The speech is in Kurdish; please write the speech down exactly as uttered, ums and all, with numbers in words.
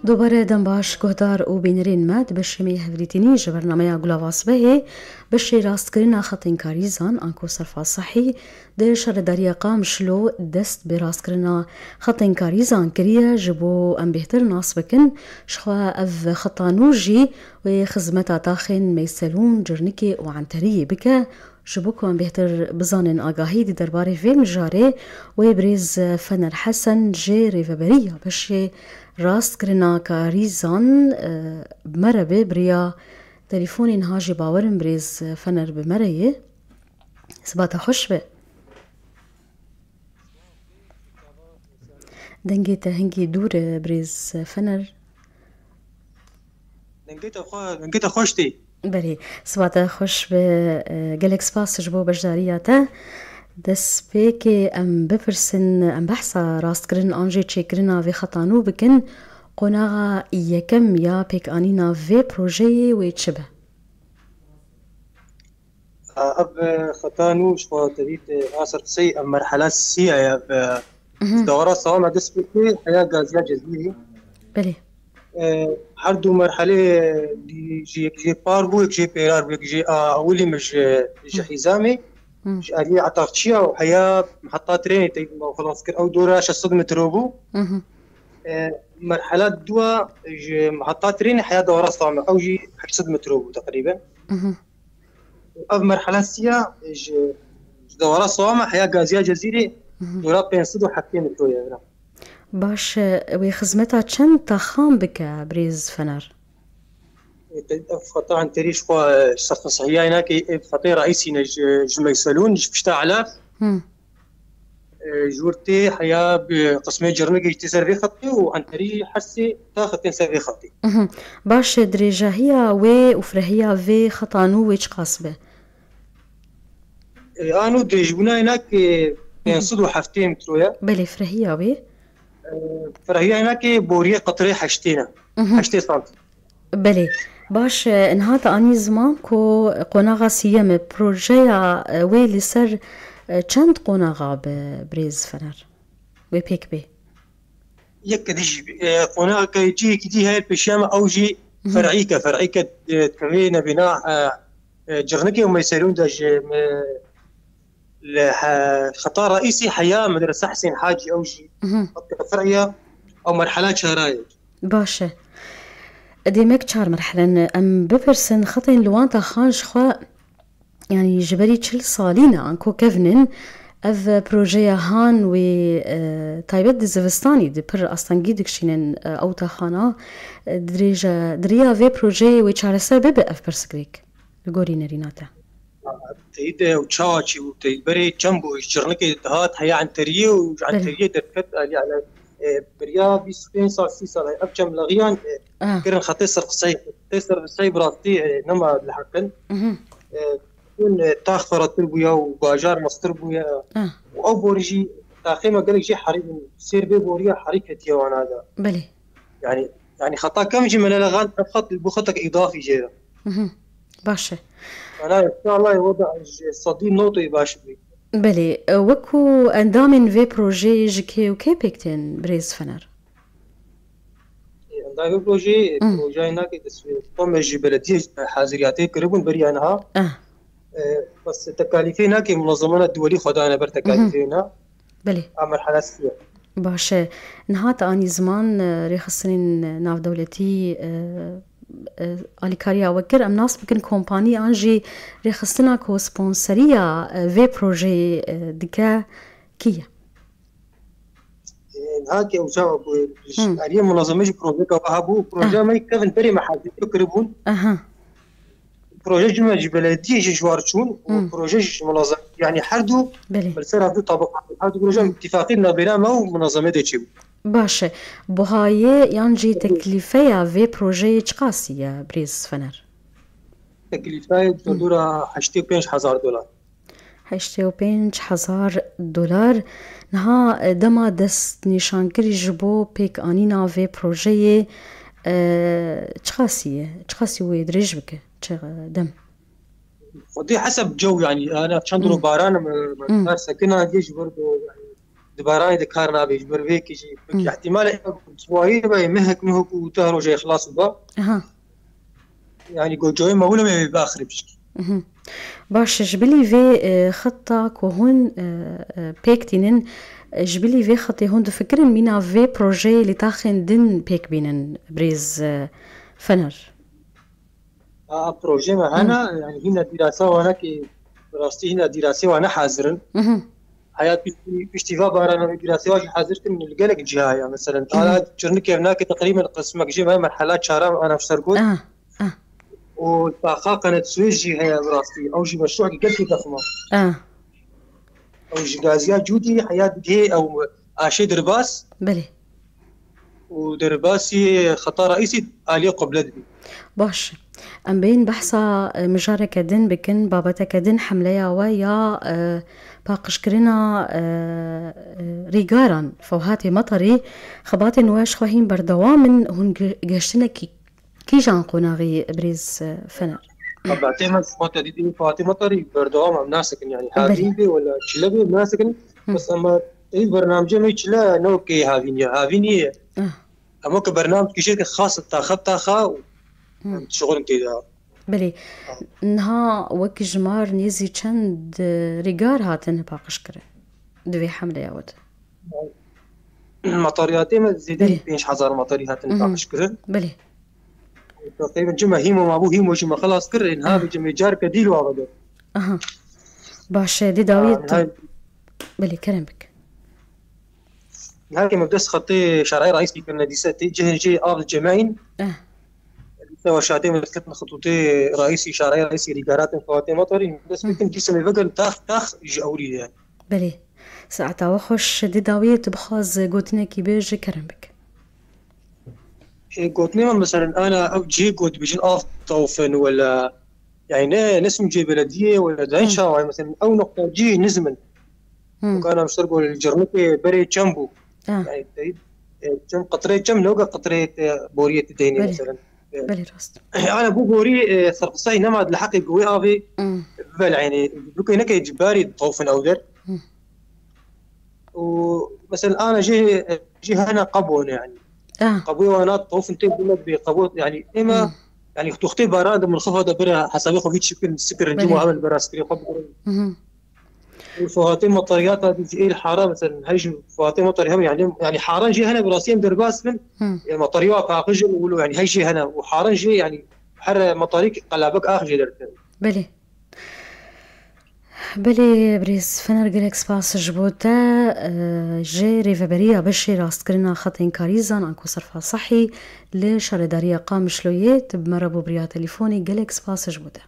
Dubare dem baş guhdar û bînerên me, di beşê me yê hevdîtinî ji bernameya Gulava Sibehê, beşê rastkirina xetên karîzan, anku serfa sehî, di şaredariya Qamişlo dest bi rastkirina xetên karîzan kiriye, ji bo em bêhtir nas bikin, jixwe ev xeta nû jî wê xizmeta taxên Meyselûn, Cirnikê û Enteriyê bike. Ji bo ku em bêhtir bizanin agahî di derbarê vê mijarê, wê birêz Fener Hesen jê rêveberiya beşê rastkirina karîzan, e, bi me re be, bi riya telefonê niha jî bawerim birêz Fener bi me re ye. Siba te xweş be. Dengê te hingî dûr e, birêz Fener. Dengê te xwe-, dengê te xweş tê. Belê, siba te xweş be, e, gelek spas ji bo beşdariya te. Destpêkê em bipirsin, em behsa rastkirin an jî çêkirina vê xeta nû bikin. Qonaxa yekem ya pêkanîna vê projeyê wê çi be? Ev, e, xeta nû ji xwe te dît, e, a ser qisey, ev merhela sî ye, ev, e, Mhm. ji dawara sawama dest pê kir, heya gaziya Cezîrê. Belê. E, her du merhelê, e, di-, ji yek jê par bû, yek jê pêrar bû, yek jê, a, ewilî min ji, ji Hı. Hîzamê, Hı. ji aliyê Etaxçiya û heya heta trênê te dît me xilas kir. Ew dora şeş sed metro bû. Mhm. E, merhela dua ji heta trênê heya dawara sawama, ew jî heşt sed metro bû teqrîben. Mhm. Ev merhela sî ya ji, ji dewara sewama heya gaziya Cezîrê Mhm. dora pênc sed û heftê metro ye. Baş e, wê xizmeta çend taxan bike, birêz Fener? Ev xeta Enterî ji xwe, e, serfesehiyayê nake, ev xetê reîsî ne ji, ji Meyselûn, ji pişta Elaf. Hmm. E, ji wir tê heya bi qismê Cirnikê jî tê ser vê xetê û Enterî jî Hersê taxê tên ser vê xetê. Mhm. Baş e, dirêjahiya wê û firehiya vê xeta nû wê çiqas be? E, a nû dirêjbûna yê nake pênc sed û heftê metro ye. Belê, firehiya wê? E, firehiya yê nake boriyê qetirê heştê ne. Mhm. Heştê santim. Belê. Baş e, niha te anî ziman ku qonaxa siyem e, projeya, e, wê li ser, e, çend qonaxa be, birêz Fener? Wê pêk bê? Yek dî jî, e, qonaxeke cihekî dî heye pêşiya me, ew jî Mhm. fer'îk e, fer'îk e, e, dikevê nebêna, e, e, Cirnikê û Meyselûn de ji, e, li he-, xeta reîsî heya medrese Hesên Hacî, ew jî Mhm. xeta fer'î ye, ew merhela çara ye. Baş e. Demek çar merhele ne. Em bipirsin, xetên li wan taxan ji xwe, yanî ji berî çil salî ne, anko kevnin, ev projeya han wê, e, taybet di zivistanî di pir astengî dikişînin, e, ew taxana, e, dirêje, di riya vê projeyê wê çareser bibe ev pirsgirêk, li gorî nerîna te? Teyî de ew çawa çêbû, teyî berê çend bû, ji Çirnikê dihat heya Enteriyê û ji Belê. Enteriyê derket alî Elaf. E, beriya bîst û pênc sal, sî sal, ev çemlexiyan, e, Ah. kirin xetê ser qisey, xetê ser qisey bi rastî, e, nema li heqin. Mhm. E, hûn, e, tax ferahtir bûye û bajar mestir bûye. Ah. Û ew borî jî taxê me gelek jê herî bin. Sêr vê boriya herî ketiye wana de. Belê. Yani, yani xeta kem jî me neleqand, ev xet li bo xetek îdafî jê re. Mhm. Baş e. Wana, inşallah, o da ji sedî notê baş bî. Belê, e, wekû endamên vê projeyê ji kê û kê pêk tên, birêz Fener? Endamên vê projeyê, Hmm. projeyê nake dest xwe me ji belediyê haziriyatê kiribûn beriya niha. Ah. E, bes tekalîfê nake, munezemana duwelî xwe dane ber tekalîfê Mhm. na. Belê. A merhela sî ye. Baş e. Niha te anî ziman, e, rêxistinên navdewletî, e, e, alîkariya we kir. Em nas bikin kompanî an jî rêxistina ku sponseriya, e, vê projeyê, e, dike kî ye? E, niha ke ew çawa bû, Hmm. aliyê munezemê jî projeka we hebû. Projeya Ah. me kevin berê me haziriyê kiribûn. Aha. Proje ji me ji belediyê jî ji war çûn û Hmm. proje jî ji munazem-, yani her du Belê. li ser her du tabiqan, her du proje Hmm. îtîfaqî navbêra me û munazemê de çêbû. Baş e. Buhayê yan jî teklîfeya vê projeyê çiqasî ye, birêz Fener? Teklîfeyê Hmm. dora heştê û pênc hezar dolar. Heştê û pênc hezar dolar. Niha, e, dema destnîşankirî ji bo pêkanîna vê projeyê, e, çiqasî ye? Çiqasî wê dirêj bike? Çi, e, dem? Xwedê heseb cew, yani, ana çend Hmm. ro baran, e, Hmm. her sekina yê ji vir do, yani, baranê de kar nabe, ji ber vê yekê jî. Belkî ihtimal e, siwayî be, mehek, mehek û deh rojê xilas biba. Aha. Yani, gojoyê me wilo me bê axirê pişkî. Mhm. Baş e, ji bilî vê, e, xita ku hûn, e, e, pêk tînin, e, ji bilî vê xitê hûn difikirin mîna vê projeyê li taxên din pêk bînin, birêz, e, Fener? A, a projeyê me hene, yani hîna dîrasa wana ki, bi rastî hîna dîrasê wana hazir in. Mhm. Heya piştî, piştî va barana wê dîrasê wa jî hazir kirin li gelek ciha ya. Meselen, mhm, ala Çirnikê nake teqrîben qismek jê me merhela çara ana ser got. Ah, ah. Û taxa qenet Suez jî heye bi rastî. Ew jî meşrûekî gelkî zexm e. Ah. Ew ji gaziya Cûdî heya digihê ew aşê derbas. Belê. Û derbasî xeta reîsî aliyê qible dibî. Baş. Em bên behsa, e, mijareke din bikin, babeteke din hemleya we ya, e, paqijkirina, e, e, rîgaran Fewhatê Meterî. Xebatên we ji xwe hîn berdewam in, hûn ge-, geştinekî kîjan qonaxî, birêz, e, Fener? Xebatê me ji xwe te dîtî Fewhatê Meterî berdewam em nasekin, yani Belê. Havîn bê wela çile bê em nasekin. Hı. Bes em ê bernamcê me çile ne wekî havîn ya. Havînî ye. Ah. Em weke bernamcekî jê dikin xas taxa bi taxa û Hmm. em dişuxulin tê de. Belê. Ha. Niha wek jimar nêzî çend, e, rîgar hatin paqijkirin di vê hemleya we de? Metariyatê me zêdeyî Belê. pênc hezar metarî hatin Mhm. paqijkirin. Belê. Teqrîben cime hîmo mabû, hîmo jî me xelas kir, ên Ah. havê cime carke dîl wa vede. Aha. Baş e, dê dawiyê Ah, tu hay- Belê, kerem bik. Herkê me bi dest xetê şarayê reîsî kirine dîse tê cihên jê av dicemeyn. Eh. Dîse weşatê me diketin xitûtê reîsî şarayê reîsî rîgaratên Fewhatê Meterî. Dest Hı. bikin dîse me vegerin tax tax ji ewrî de. Belê. Saeta we xweş, dê dawiyê tu bixwaz gotinekî bêje, kerem bik. E, gotinê me meselen ana ew cihê ku dibêjin av tewfin wela, yani ne, ne sûcê belediyê wela dayî Hmm. çawa, meselen ew noqta cihê nizm in. Hmm. Wek ana ser ku li Cirnikê berê çem bû. Ah. Yani, e, çem qetrê çem ne weke qetrê te boriyê te deynê Belê. meselen. E, Belê rast. Ana bû borî, e, serqisayî nema li heqê ku wê avê Hmm. bibe, yani bikê neke ji barî tewfin ew der. Hmm. Û mesela ana jê, jê hene qebû ne yani. Ah. Qebûyê wana tewfin tê bûne bi qebû yani ême Hmm. yani tuxtê baran de min xifa de bira hesabê xwe vî çikin sikirin Belê. cima hemin bera sikirê xwe bikirin. Mhm. Û Fewhatê Meteriyata di êl hara mesela hej Fewhatê Meterî hem yani yani haran jê hene bi rastî em derbas bin. Hmm. E, metarî wa paqij in û yani hej jê hene û haran jê yani her metarî qelabek ax jê derdikin. Belê. Belê, birêz Fener, gelek spas ji bo te, e, ji rêveberiya beşê rastkirina xetên karîzan anku serfa sehî li şaredariya Qamişloyê tu bi me re bû bi riya telîfonê. Gelek spas ji bo te.